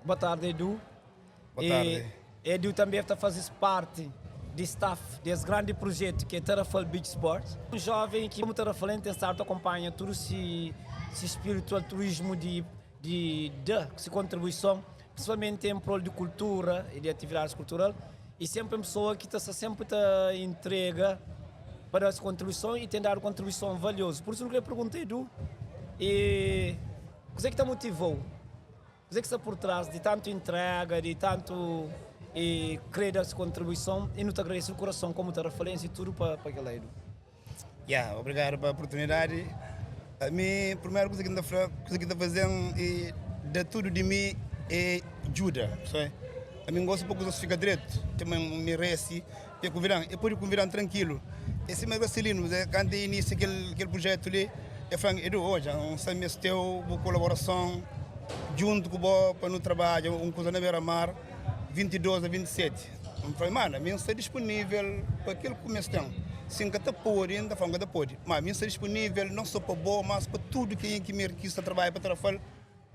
Boa tarde, Edu. Boa tarde. E Edu também está fazendo parte de staff desse grande projeto que é Tarrafal Beach Sports. Um jovem que, como Tarrafalense, tem estado acompanha todo esse, esse espírito altruísmo de, de, de, de contribuição, principalmente em prol de cultura e de atividades culturais. E sempre uma pessoa que está sempre tá entrega para essa contribuição e tem dado contribuição valiosa. Por isso, eu queria perguntar, Edu, e o que é que te motivou? O que é que está por trás de tanto entrega, de tanto e crer essa contribuição e não te agradeço o coração como tarrafalense e tudo para, para aquele Edu. Yeah, obrigado pela oportunidade. A mim, a primeira coisa que está coisa que está fazendo e dá tudo de mim é ajuda, sabe? A mim gosto pouco de fica direito, também merece, eu convidar, eu posso convidar tranquilo. Esse meu Celino, quando início aquele aquele projeto ali, eu falei, Edu, hoje, um semestre teu, boa colaboração, junto com o para no trabalho, um coisa na beira-mar, 22 a 27. Eu falei, mano, a mim está disponível para aquilo que começo tem. Se nunca te pode, ainda falo que pode. Mas a mim está disponível não só para boa, mas para tudo quem que me quis trabalhar para Tarrafal,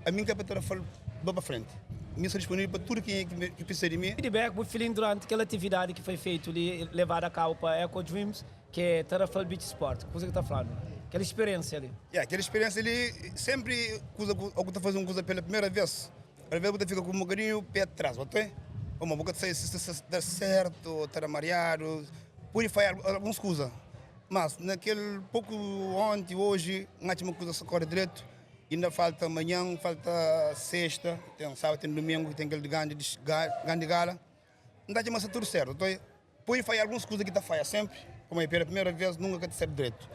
a mim que é para Tarrafal, vá para frente. A mim está disponível para tudo quem que, que precisa de mim. Feedback, o feeling durante aquela atividade que foi feita ali, levada a cabo para Eco Dreams, que é Tarrafal Beach Sport. Coisa que está falando. Aquela experiência ali. Yeah, aquela experiência ali, sempre coisa, ou que fazer uma coisa pela primeira vez, às vezes você fica com um bocadinho o pé atrás, ok? Uma boca de sair se, se, se dá certo, estar mareado, pode falhar algumas coisas. Mas naquele pouco ontem, hoje, não tinha uma coisa só corre direito. Ainda falta amanhã, falta sexta, tem sábado, tem domingo, tem aquele grande, grande gala. Não dá mais tudo certo. Então, pode falhar algumas coisas que está falha sempre, como é pela primeira vez, nunca está certo direito.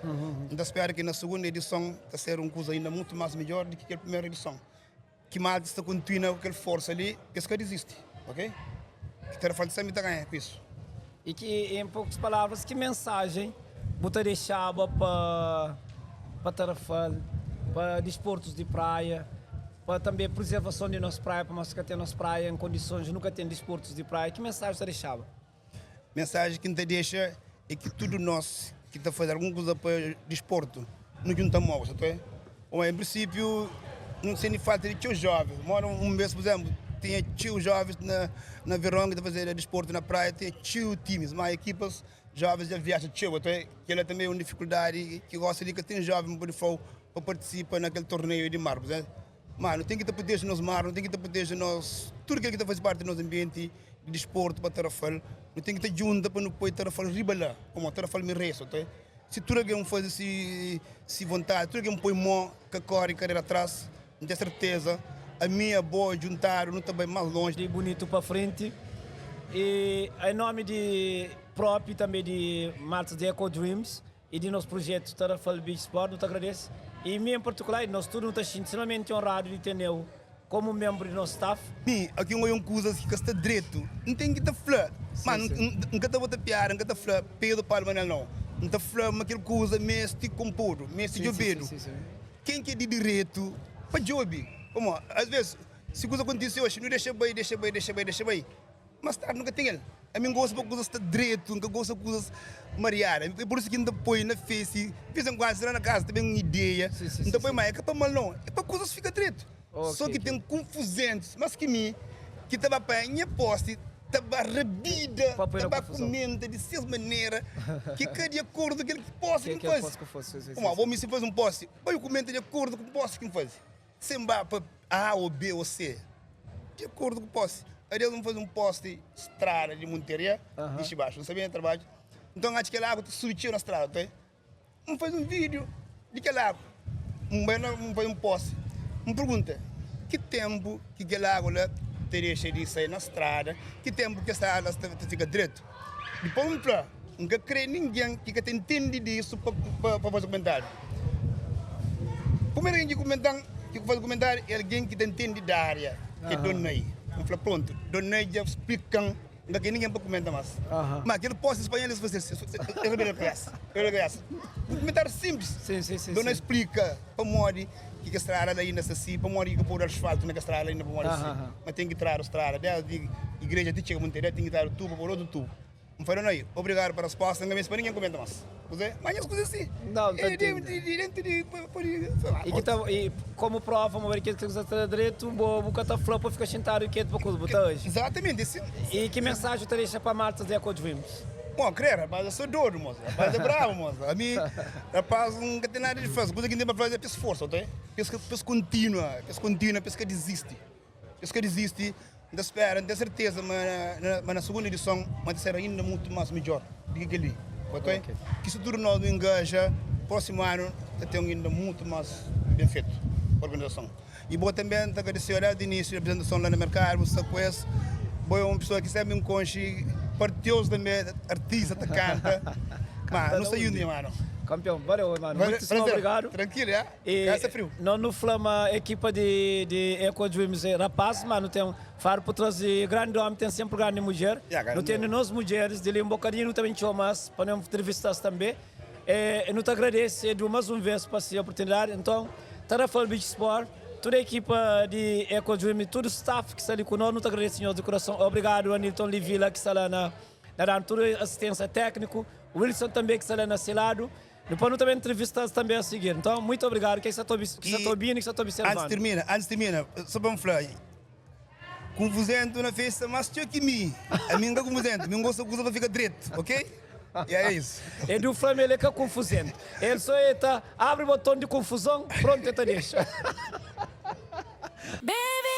Então espero que na segunda edição está ser uma coisa ainda muito mais melhor do que a primeira edição. Que mal está continua com aquela força ali, que esse desiste, ok? Que ter falta sempre está ganhando com isso. E que, em poucas palavras, que mensagem você deixava para para Tarrafal, para desportos de praia, para também a preservação de nossa praia, para nós que temos nossa praia em condições, nunca tem desportos de praia. Que mensagem você deixava? Mensagem que te deixa é que tudo nós que está fazendo alguma coisa para desporto, não juntamos, sabe? Ou em princípio, não sei nem falta de tio jovem. Mora um mês, por exemplo, tinha tio jovens na, na verão que está fazendo desporto na praia, tinha tio times, mas equipas jovens já viajam tio, então, que ela também é uma dificuldade que gosta de que tem jovem para participar naquele torneio de mar, por exemplo. Mano, tem que ter poder nos mar, não tem que ter poder nos tudo aquilo que faz parte do nosso ambiente de desporto para Tarrafal, não tem que ter junta para não pôr Tarrafal riba lá, como Tarrafal me resto, tá? Se tudo alguém faz se se vontade, tudo alguém põe mão, que corre, carreira atrás, não tenho certeza, a minha boa juntar, não está bem mais longe. De bonito para frente. E em nome de próprio também de Marcos de Eco Dreams e de nosso projeto Tarrafal Beach Sport, não te agradeço. E mim em particular, nós todos estamos extremamente honrados de ter eu como membro do nosso staff. Mim, aqui um um coisa que está direito, não tem que estar flã. Mas nunca está botar piada, nunca está flã, Pedro Paulo Manel não. Não está flã, mas aquele coisa mesmo composto, mesmo de Pedro. Quem que é de direito, para job. Como, às vezes, se coisa acontece hoje, não deixa bem, deixa bem, deixa bem, deixa bem. Mas tarde nunca tem ele. A mim gosto de coisas está direito, nunca gosto de coisas mariadas. É por isso que ainda põe na face, fiz um quase lá na casa, também uma ideia. Sim, sim, Não sim, põe sim. mais, é que para mal não, é para coisas fica direito. Ok, Só que ok. tem confusentes, mas que mim, que estava para a minha poste, estava rabida, Para pôr a estava confusão. comenta de certa maneira, que cada de acordo com aquele que poste Que que, aquele faz. poste que fosse, sim, sim, Como, sim. vou me se faz um poste, põe o comenta de acordo com o poste que faz. Sem vá para A ou B ou C. De acordo com o poste. Aí eles vão fazer um poste estrada de Monteria, Aham. de baixo, não sabia trabalho. Então acho que aquela água subiu na estrada, tá? Um faz um vídeo de aquela água. Um vai um faz um poste. Um pergunta, que tempo que aquela água lá teria de sair na estrada? Que tempo que a estrada fica direito? Depois um fala, nunca crê ninguém que que entende disso para fazer comentário. Primeiro que comentar, que faz comentário é alguém que entende da área, que é Aham. Dona Ney. Eu falei, pronto, Dona Ney já explica, não tem ninguém para comentar mais. Aham. Mas aquele post espanhol, eles fazem, eu rebelo a criança, eu rebelo a criança. Um comentário simples. Sim, sim, sim, Dona sim. explica para mori que a estrada ainda assim, para mori que pôr asfalto na estrada ainda para mori assim. Aham. Mas tem que tirar a estrada, desde a igreja de chega Monteiro, tem que tirar o tubo por outro tubo. N fala, Noi, obrigadu pa rasposta, N ka meste pa ningen kumenta mas. Kuzê? Má nhas kuzê si. Não, ta É, de, ntende. de, de, dentu di, pa, pode, sei lá. E ki ta, e komu prova ma kel ki kuza sta dretu, bo bu ka ta fla pa fika xintadu ketu pa kuza, bu ta aji. Exatamente, si. E ki mensaji bu ta dexa pa maltas di Eco Dreams? Bom, kre, rapaz, eu sou doido, moça. Rapaz é bravo, moça. A mim, rapaz, nunca tem nada de fazer. Coisa que tem para fazer é ter esforço, ok? Pensa continua, pensa continua, pensa que desiste. Es ka dizisti, N ta spera, N ten serteza ma na ma na sugundu edison ma ta ser ainda mutu mas midjor di ki kel-li. Ok? Ki si tudu nos nu engaja, prósimu anu ta ten inda mutu mas ben fetu organizason. I bo tanbe N ta agradeseu desdi inisiu di aprizentason la na merkadu, bu sta ku es, bo é un pesoa ki senpri N konxe, partiozu tanbe, artista ta kanta, ma nu sta juntu nha manu. Kanpion, valeu manu, muitíssimu obrigadu. Trankilu, ya. E Ka sta friu. No nu fla ma ekipa di di Eco Dreams é rapaz, ma nu ten faro por tras di grandi omi ten senpri grandi mudjer. Ya, grandi Nu tene mudjer. nos mudjeris di li un bokadinhu nu ta ben txoma-s pa nu entrevista-s tanbe. E nu ta agradese Edu mas un ves pa si oportunidadi. Nton, Tarrafal Beach Sport, tudu ekipa di Eco Dreams, tudu staff ki sta li ku nos, nu ta agradese nhos di kurason. Obrigadu Anilton Livila ki sta la na na da-nu tudu asistênsia tékniku, Wilson tanbe ki sta la na se ladu. Depois nu ta ben entrevista-s tanbe a seguir. Nton, muito obrigadu ken ki sa ta ki sa ta obinu i ki sa ta Antis observanu. tirmina, antis tirmina, só pa N fla, kunfuzentu na festa más txeu ki mi. Ami N ka kunfuzentu, mi N gosta kuza pa fika dretu, ok? Ya é isu. Edu fla ma el é ka kunfuzentu. El só e ta abri boton di kunfuzon, prontu e ta dexa. Baby.